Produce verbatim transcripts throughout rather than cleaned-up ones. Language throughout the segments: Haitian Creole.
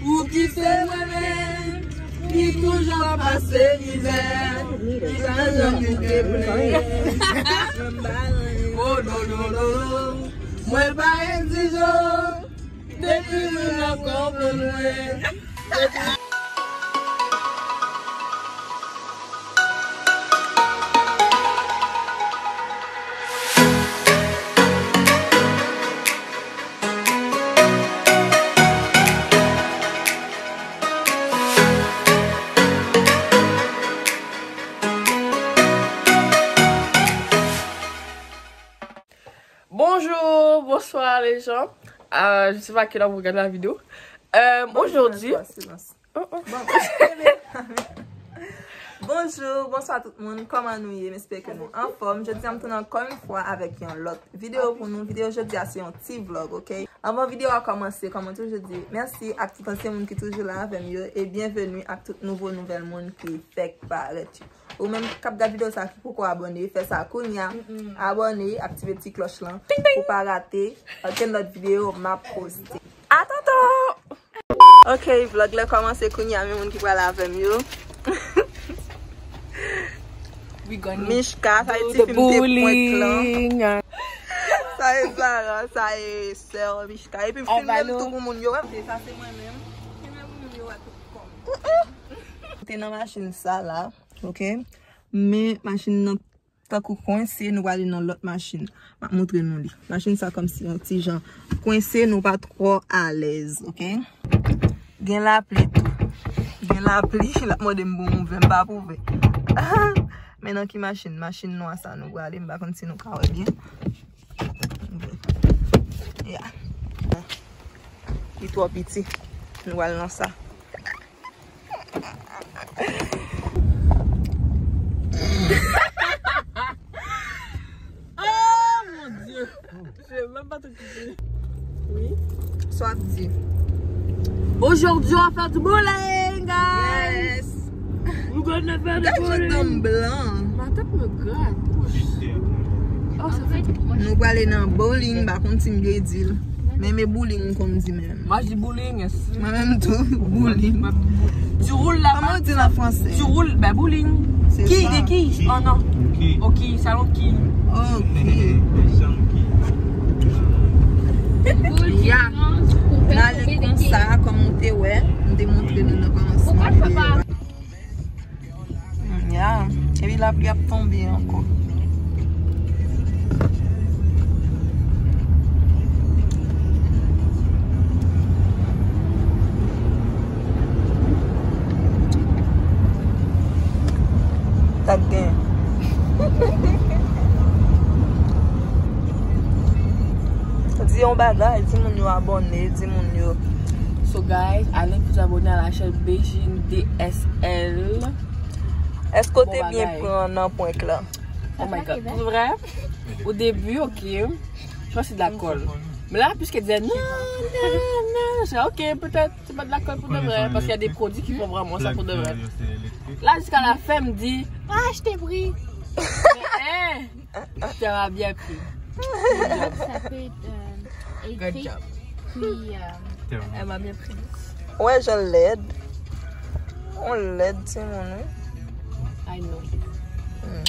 Pouki se mwen menm ki toujou ap pase mizè, ki pa janm te plenyen. Oh, non, non, non, non. Mwen pa endijan, depi moun nan konprann mwen. Bonjour, bonsoir les gens. Euh, je sais pas à quelle heure vous regardez la vidéo. Euh, aujourd'hui, silence. Oh, oh. Bon. Bonjou, bonswa tout moun, kòman nou ye? M espere ke nou anfòm. Jodi a m tounen ankò yon fwa avèk yon lòt videyo pou nou. Videyo jodi a se yon ti vlog, ok? Anvan videyo a kòmanse, kòm mwen toujou di, mèsi ak tout ansyen moun ki toujou la avè m yo, e byenveni ak tout nouvo nouvèl moun ki fèk parèt yo. Ou menm k ap gad videyo sa ki poko abòne, fè sa kounya. Abòne, aktive ti klòch lan pou pa rate okenn lòt videyo m ap poste. Atanto! Ok, vlog la kòmanse kounya, men moun ki pral avè m yo. Mishka, sa e ti fi m te prank lan. Sa e Zara, sa e sè Mishka. Epi m filme m tou pou moun yo wè. Sa se mwen menm. Filme pou moun yo wè tout kò m. Te nan machin sa la, ok? Men machin nan tankou kwense, nou prale nan lòt machin. M ap montre nou li. Machin sa kòmsi yon ti jan kwense, nou pa twò alèz, ok? Gen lapli tou. Gen lapli, l ap mande m pou m ouvè, m pa pou ouvè. Men nan ki machin? Machin nwa sa nou prale, m pa konn si nou ka wè byen. Ya. Li twò piti. Nou pral nan sa. Oh mon Dieu! Je sais même pas te couper. Oui. Sa w ap di. Aujourd'hui, on va faire du bowling, guys! Yes! We're gonna faire the bowling. Gad jan dan m blan. Ma tête me gratte. Ouch. Oh, ça fait. Nou prale nan bowling, m pa konn si m byen di l. Men men bowling m konn di menm. Moi, je dis bowling, yes. Mwen menm tou, bowling. Tu roules la. Comment on dit en français? Tu roules, ben bowling. Qui, de qui? Oh non. Ok, salon qui? Ok. Ya. N ale konsa, kòm ou te wè, m te montre nou nan kòmansman videyo a. Ya, epi lapli ap tonbe ankò. T ap gen. Di yon bagay, di moun yo abòne, di moun yo. So guys, allez vous abonner à la chaîne Beijing D S L. Èske w te byen pran nan prank la? Oh my God. Pou vrè, au début, ok, je pense que c'est de l'alcool. Mais là, puisqu'elle disait non, non, non, j'ai dit, ok, peut-être c'est pas de l'alcool pour de vrai, parce qu'il y a des produits qui font vraiment ça pour de vrai. Là, jusqu'à la fin, elle me dit, ah, je t'ai pris. Mais, hein, tu m'as bien pris. Ça peut être, euh, écrit, puis, euh, elle m'a bien pris. Ouais, je l'aide. On l'aide, tu sais, mon. I know. Hmm.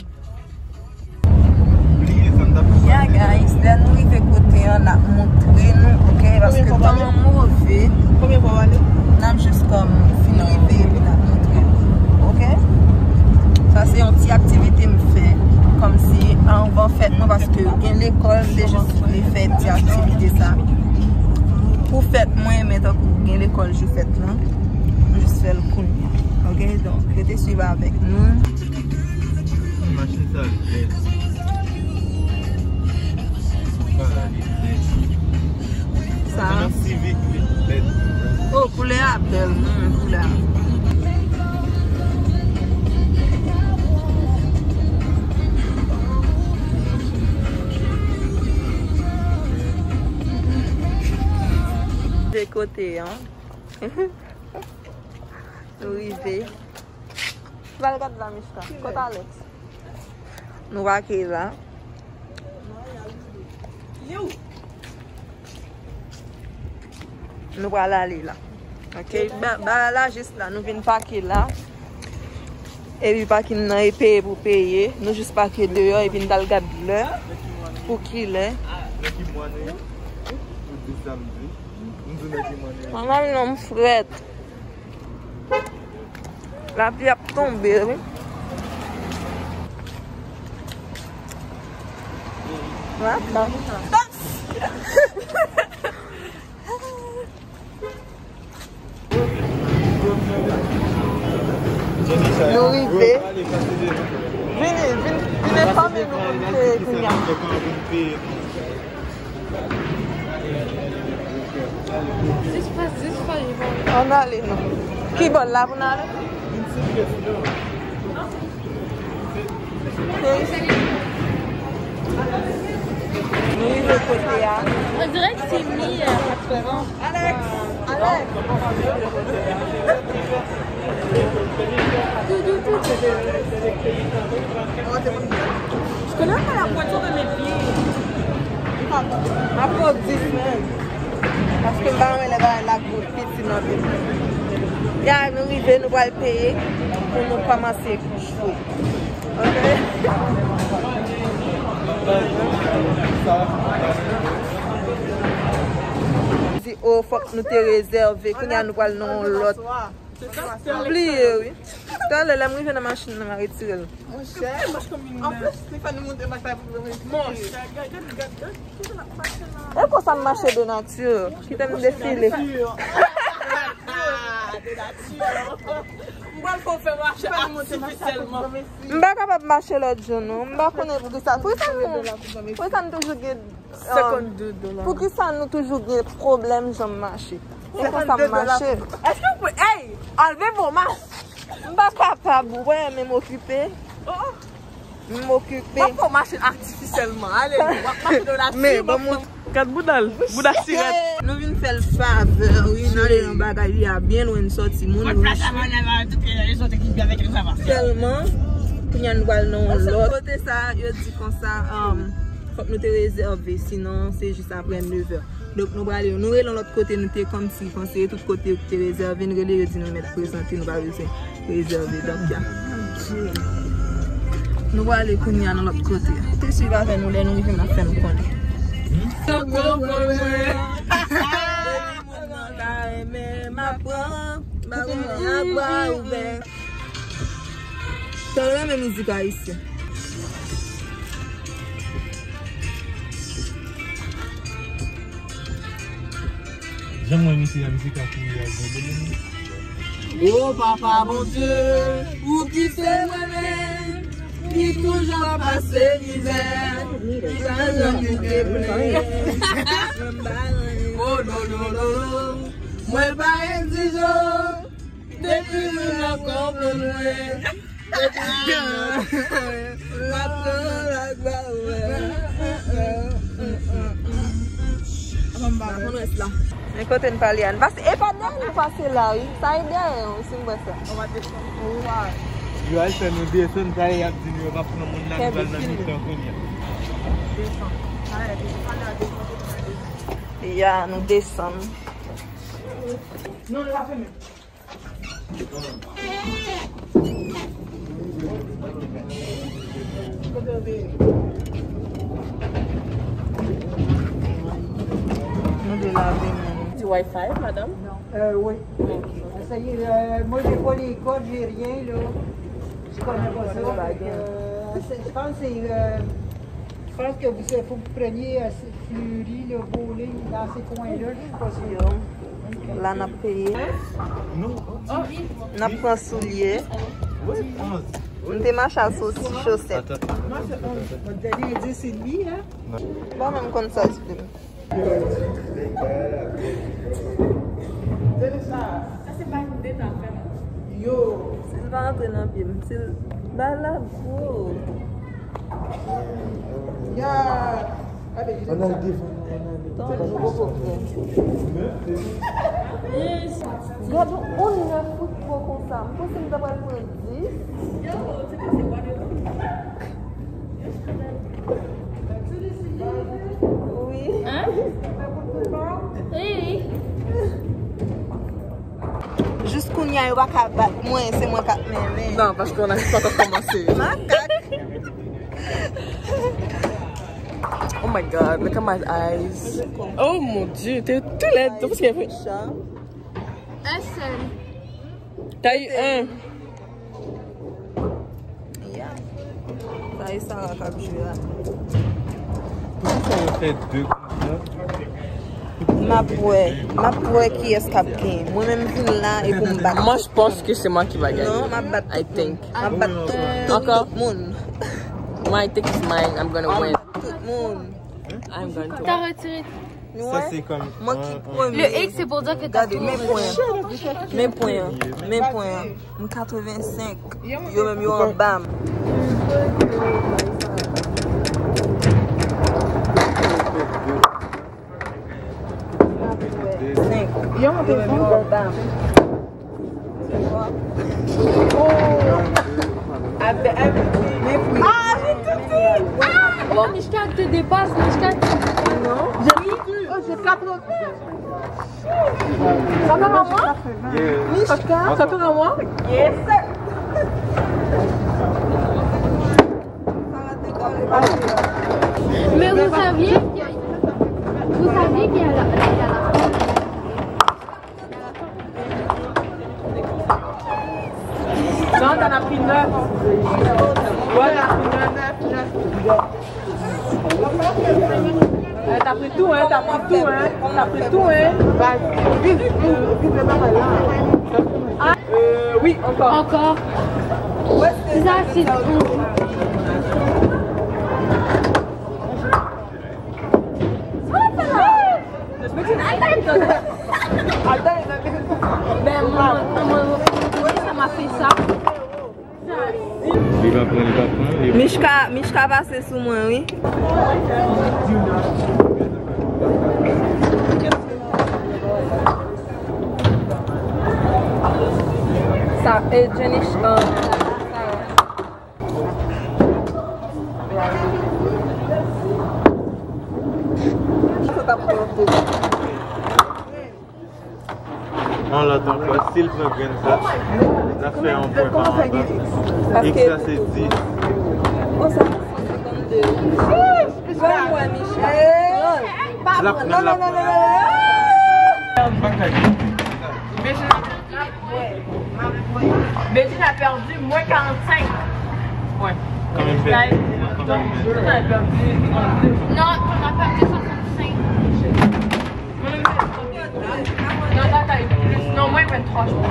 Ya, guys, lè nou rive kote an, n ap montre nou, ok? Paske tan an move. N ap jis kòm fin rive, epi n ap montre nou, ok? Sa se yon ti aktivite m fè, kòmsi anvan fèt mwen, paske gen lekòl, m te jis vle fè ti aktivite sa. Pou fèt mwen, men tankou gen lekòl jou fèt lan, m jis fè l kounye a, ok? Donk, rete swiv avèk nou. Machin sa lèd. Sa. Machin Civic, wi, lèd. Oh, koulè a bèl, mwen renmen koulè a. De kote, an. Nou rive. Val gad la, Mishka. Kot Alex? Nou pake la. Nou pral ale la. Ok, ba- bagay la jis la, nou vin pake la. Epi pakin nan e peye pou peye. Nou jis pake deyò epi n t al gad lè. Pou ki lè? Nan ki mwa nou ye? Ou di samdi. M di nan ki mwa nou ye? Manman m non m frèt. Lapli ap tonbe, wi. Wa, ba. Nou rive. Vini, vin, vin enfòme nou pou n peye kounye a. Ann ale non. Ki bò la pou n ale? Nou rive kote a. On dirait que c'est mis, euh, Alex! Alex! Tout, tout, tout. Paske lè w fè la pwent ou ka met pye. M ap fè w dis menm. Paske m pa renmen lè bagay la gwo piti nan pye. Ya, nou rive, nou pral peye pou nou kòmanse jwe. Ok? Di, oh, fòk nou te rezève. Kounye a nou pral nan yon lòt. M bliye, wi. Talè, lè m rive nan machin nan, m a retire l. Monchè. Anplis, li fè nou monte machin la pou nou retire. Monchè, gad, gad, gad, gad. E konsa m mache de nati. Kite m defile. De nati. M pral fè w fè mache atifisyèlman. M pa kapab mache lòt jou, non. M pa konnen poukisa. Poukisa nou, poukisa nou toujou gen, um, poukisa nou toujou gen pwoblèm jan m mache? Se konsa m mache. Èske w pou, ey, anleve bon mas. M pa kapab, wè, men m okipe. M okipe. M ap fè w mache atifisyèlman. Ale, w ap mache nan nati, m ap fè w. Gad bouda l, bouda sirèt. Nou vin fè l favè, wi, n ale nan bagay li a byen lwen n sòti moun rich. Sèlman, kounye a nou pral nan yon lòt. Kote sa, yo di konsa, um, fòk nou te rezève, sinon se jis apre nevè. Donk, nou prale, nou rele yon lòt kote, nou te kòmsi panse tout kote te rezève, nou rele yo di nou mèt prezante, nou pa bezwen rezève. Donk, ya. Nou prale kounye a nan lòt kote. Te swiv avè nou, lè nou rive, n ap fè nou konnen. Tankou mwen, depi moun nan ta renmen, m ap pran, m ap renmen ak bra ouvè. Sa w renmen mizik ayisyen? Jan mwen misye a, misye ka kouri al mande moun. O Papa Bondye, ou ki se mwen menm, ki toujou ap pase mizè, ki pa janm kite plen. O do do do do, mwen pa endijan. Depi moun nan konprann mwen. Depi moun nan konprann mwen. M ap pran lagba wè. Mwen pa konn rès la. Men kote n pale a, n pase, e pa dèyè nou pase la, wi. Sa e dèyè, wi, si m wè sa. Yo al fè nou desann, sa e y ap di nou yo pa pran moun la, nou pral nan mitan kounye a. Desann. Sa e desann, sa e desann. Ya, nou desann. Non, nou pa fè menm. Nou te lave men nou. Ti Wi-Fi, madam? Euh, oui. Sa y est, euh, moi, j'ai pas les codes, j'ai rien, là. Je connais pas ça. Fait que, euh, c'est, je pense que c'est, euh, je pense que vous, c'est, faut que vous preniez, euh, Fleury, le bowling, dans ces coins-là, je sais pas si. La n ap peye. N ap pran soulye. M te mache ak sou ti chosèt. Mwen te di dis edmi, hein? Bon, menm konn sa, ti plim. Sa se pa koute ta fè la. Yo. Si l pa rantre nan pye m, si l ba la gwo. Ya. Ann al devan nou, ann al devan nou. Gad yon nèf fout gwo konsa. M panse m ta pral pran dis. Wi. Hein? Wi, wi. Wi. Kounye a yo pa ka bat mwen, se mwen k ap mennen. Non, paske on a poko kòmanse. Makak. Oh my God, look at my eyes. Oh mon Dieu, t'es tout laid. T'as vu ce qu'il a fait? T'as eu un. Yeah. Sa e Sarah k ap jwe la. Poukisa yo fè de konsa? M ap wè, m ap wè kiyès k ap genyen. Mwen menm vin la e pou m bat. Moi, je pense que c'est moi qui va gagner. Non, m ap bat tout moun. I think. M ap bat tout, tout, tout moun. Moi, I think it's mine. I'm gonna win. Tout moun. I'm going to win. T'as retiré. Sa se kòm mwen ki premye. Le X, c'est pour dire que t'as tout. Gade, men pwen an. Men pwen an. Men pwen an. M katrevensenk. Yo menm yo anba m. Senk. Yo menm yo anba m. Oh, Mishka te depase, Mishka te depase. Non. J'ai, oh, j'ai quatre-vingts. Ça tourne à moi? Mishka, ça tourne à moi? Yes. Mais vous saviez que, vous saviez qu'il y a la, il y a la Non, t'en as pris neuf. Ouais, t'en as pris neuf. Neuf, neuf. Eh, t'as pris tout, hein, t'as pris tout, hein, t'as pris tout, hein. Vas-y, vite, vite, vite, vite, vite. Ah, euh, oui, encore. Encore. Ça, c'est Ben, mwen, mwen, mwen, mwen, sa m ap fè sa. Li pa pran, li pa pran, li Mishka, Mishka pase sou mwen, wi. Sa, e, Jenny, uh, An lòt ankò, si l pran grenn sa, l ap fè yon pwen pa anba. X la se dis. Bon, sa se senkannde. Bon, mwen, Michel. L ap pran, l ap pran. Bedjine a pèdi mwen karannsenk pwen. Konbyen pèdi? Konbyen pèdi? Non, nou pèdi swasannsenk. Mwen menm, non, Tata, li plis. Non, mwen, venntrwa, je pense.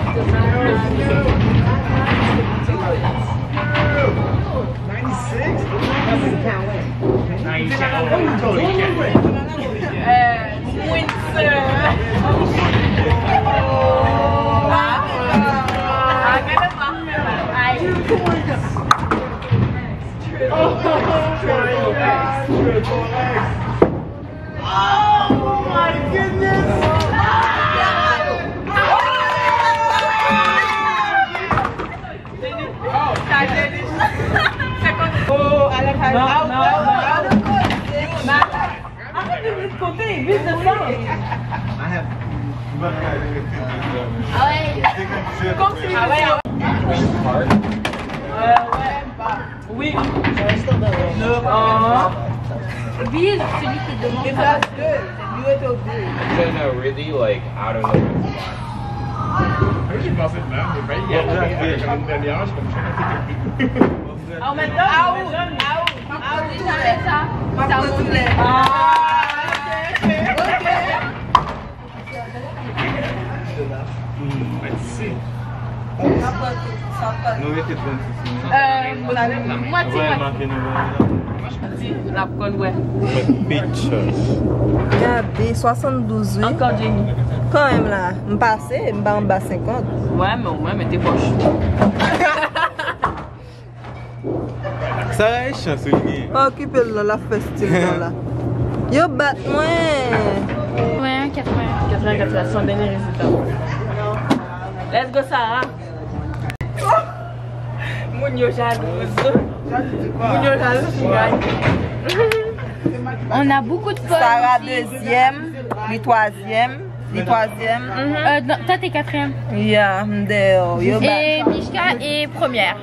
Oh my goodness! Oh, Alex, out, out, out. Arrête de compter, vise de ça. Ah ouais. Comme si... Ah ouais. Euh, ouais. Oui. Vise celui qui demande ça. Kinda really, like, I don't know. Mwen ki panse l menm, men pa li. Avèk yon dènye an, se kòm si mwen te... Aw, men dòmi, men dòmi. Aw, aw, aw, sa, sa monte. Ah, ok, ok. Hmm, let's see. Nou rete trannsis minit. Euh, mwatye, mwatye. Wè, make nou wè la. N ap konn wè. Pictures. Gade, swasanndouz, wi. Ankò, Jenny. Kanmenm la, m pase, m pa anba senkant. Wè, men omwen, mete pòch. Sa la e chans ou li genyen. Pa okipe l non, l ap fè stil nan la. Yo bat mwen. Katreven, katreven. Katreven, katreven, se yon dènye rezilta. Let's go, Sarah. Moun yo jalouz. Moun yo jalouz, m ganye. On a beaucoup de fun. Sarah dezyèm, li twazyèm. Li twazyèm. Euh, non, toi, t'es quatrième. Yeah, m deyò. Yo bat. Et Mishka est première.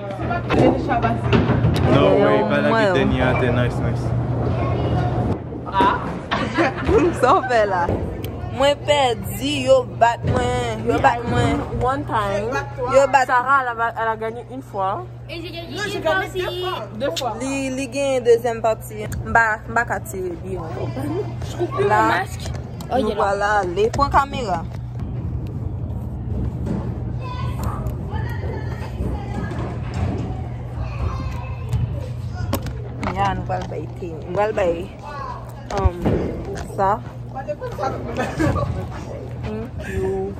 No way, pa lage dènye atè, nice, nice. Sa w fè la? Mwen pèdi, yo bat mwen, yo bat mwen. One time. Yo bat. Sarah, elle a, elle a gagné une fois. Et j'ai gagné une fois aussi. Deux fois. Li, li genyen dezyèm pati. M pa, m pa ka tire byen ankò. Je trouve plus mon masque. Oh, il est là. Nou pral ale. Pran kamera. Ya, nou pral bay te. Nou pral bay, um, sa. Thank you.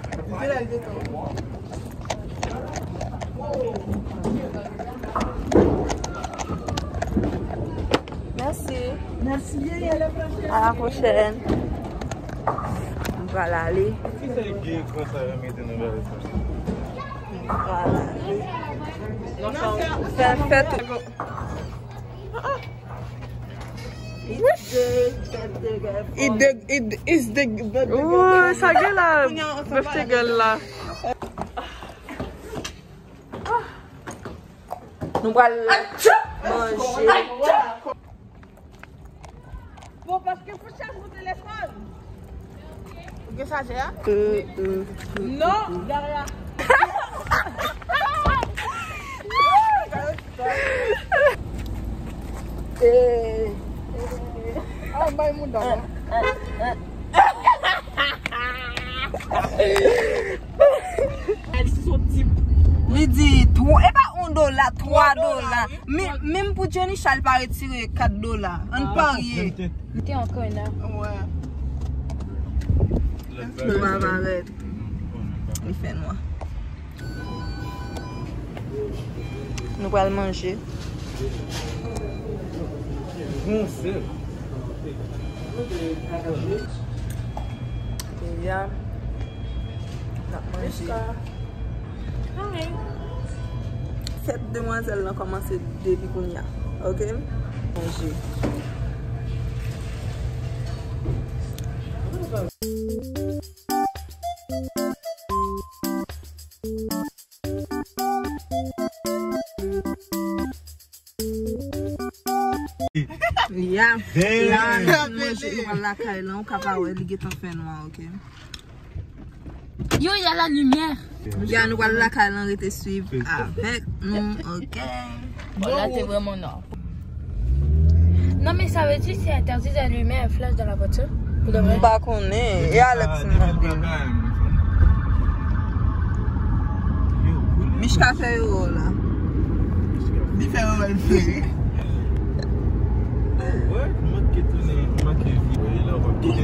Mèsi. Mèsi. A la pwochèn. M pral ale. M pral ale. Fè, fè tou. It deg, it, it's deg, Ooh, sa gen la, birthday girl la. Nou pral manje. Bon, paske pou chaj mwen telefòn. Ou gen chaje a? Non, Daria. Eh. Ah, bay mouda la. Li di, twa, e pa yon dola, twa dola. Men, menm pou Jenny Charles pa retire kat dola. Ann parye. Te ankò la. Wè. Nou pa parèt. Li fè nwa. Nou pral manje. Ya. N ap manje. Fèt demwazèl lan kòmanse depi kounye a. Oke? Manje. Ya, la, nou fin manje, nou pral lakay lan, ou ka pa wè, li gentan fè nwa, oke? Yo, y a la lumière. Ya, nou pral lakay lan, rete swiv avèk nou, oke? Bon, la, te vrèman nwa. Non, mais ça veut dire c'est interdit d'allumer un flash dans la voiture? Pou de vrai? M pa konnen. E Alex m mande. Mishka fè yo la. Li fè yo l fè.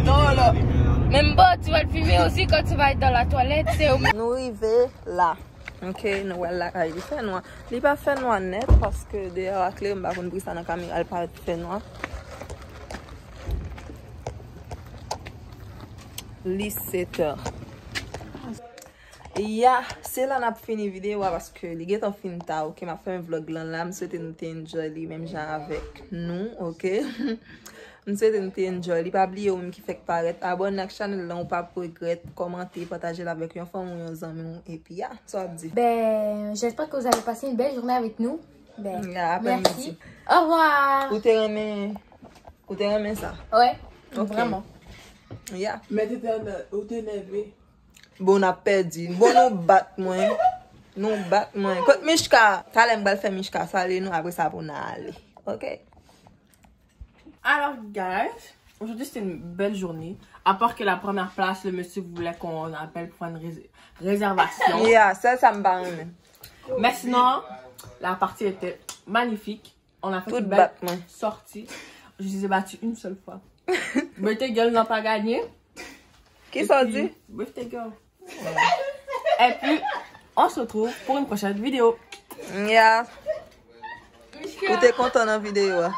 Non, la. Même pas, tu vas le filmer aussi quand tu vas être dans la toilette, c'est au Nou rive la. Ok, nou wè l lakay li fè nwa. Li pa fè nwa nèt paske deyò a klere, m pa konn poukisa nan kamera l parèt fè nwa. Li sèt è. Ya, se la n ap fini videyo a paske li gentan fin ta, ok? M ap fèmen vlòg lan la. M swete nou te enjoy li menm jan avèk nou, ok? M swete nou te enjoy li. Pa bliye ou menm ki fèk parèt, abòne ak chanèl lan, ou p ap regrèt, kòmante, pataje l avèk yon fanmi w, yon zanmi w, epi ya, sa w ap di? Ben, j'espère que vous avez passé une belle journée avec nous. Ben, ya, aprè midi. Merci. Au revoir. Ou te renmen, ou te renmen sa? Ouais, ok. Vraiment. Ya. Men te, te, ou te nève. Bon, n ap pèdi. Bon, nou bat mwen. Nou bat mwen. Kot Mishka? Talè m pral fè Mishka sale nou, apre sa pou n ale. Ok? Alors, guys, aujourd'hui, c'était une belle journée. À part que la première place, le monsieur voulait qu'on appelle pour faire une rés-, réservation. Yeah, sèl sa m pa renmen. Mais sinon, la partie était magnifique. On a fait une belle sortie. Je les ai battus une seule fois. Birthday girl n'a pas gagné. Kisa w di? Birthday girl. Et puis, on se retrouve pour une prochaine vidéo. Yeah. Ou te kontan nan videyo a?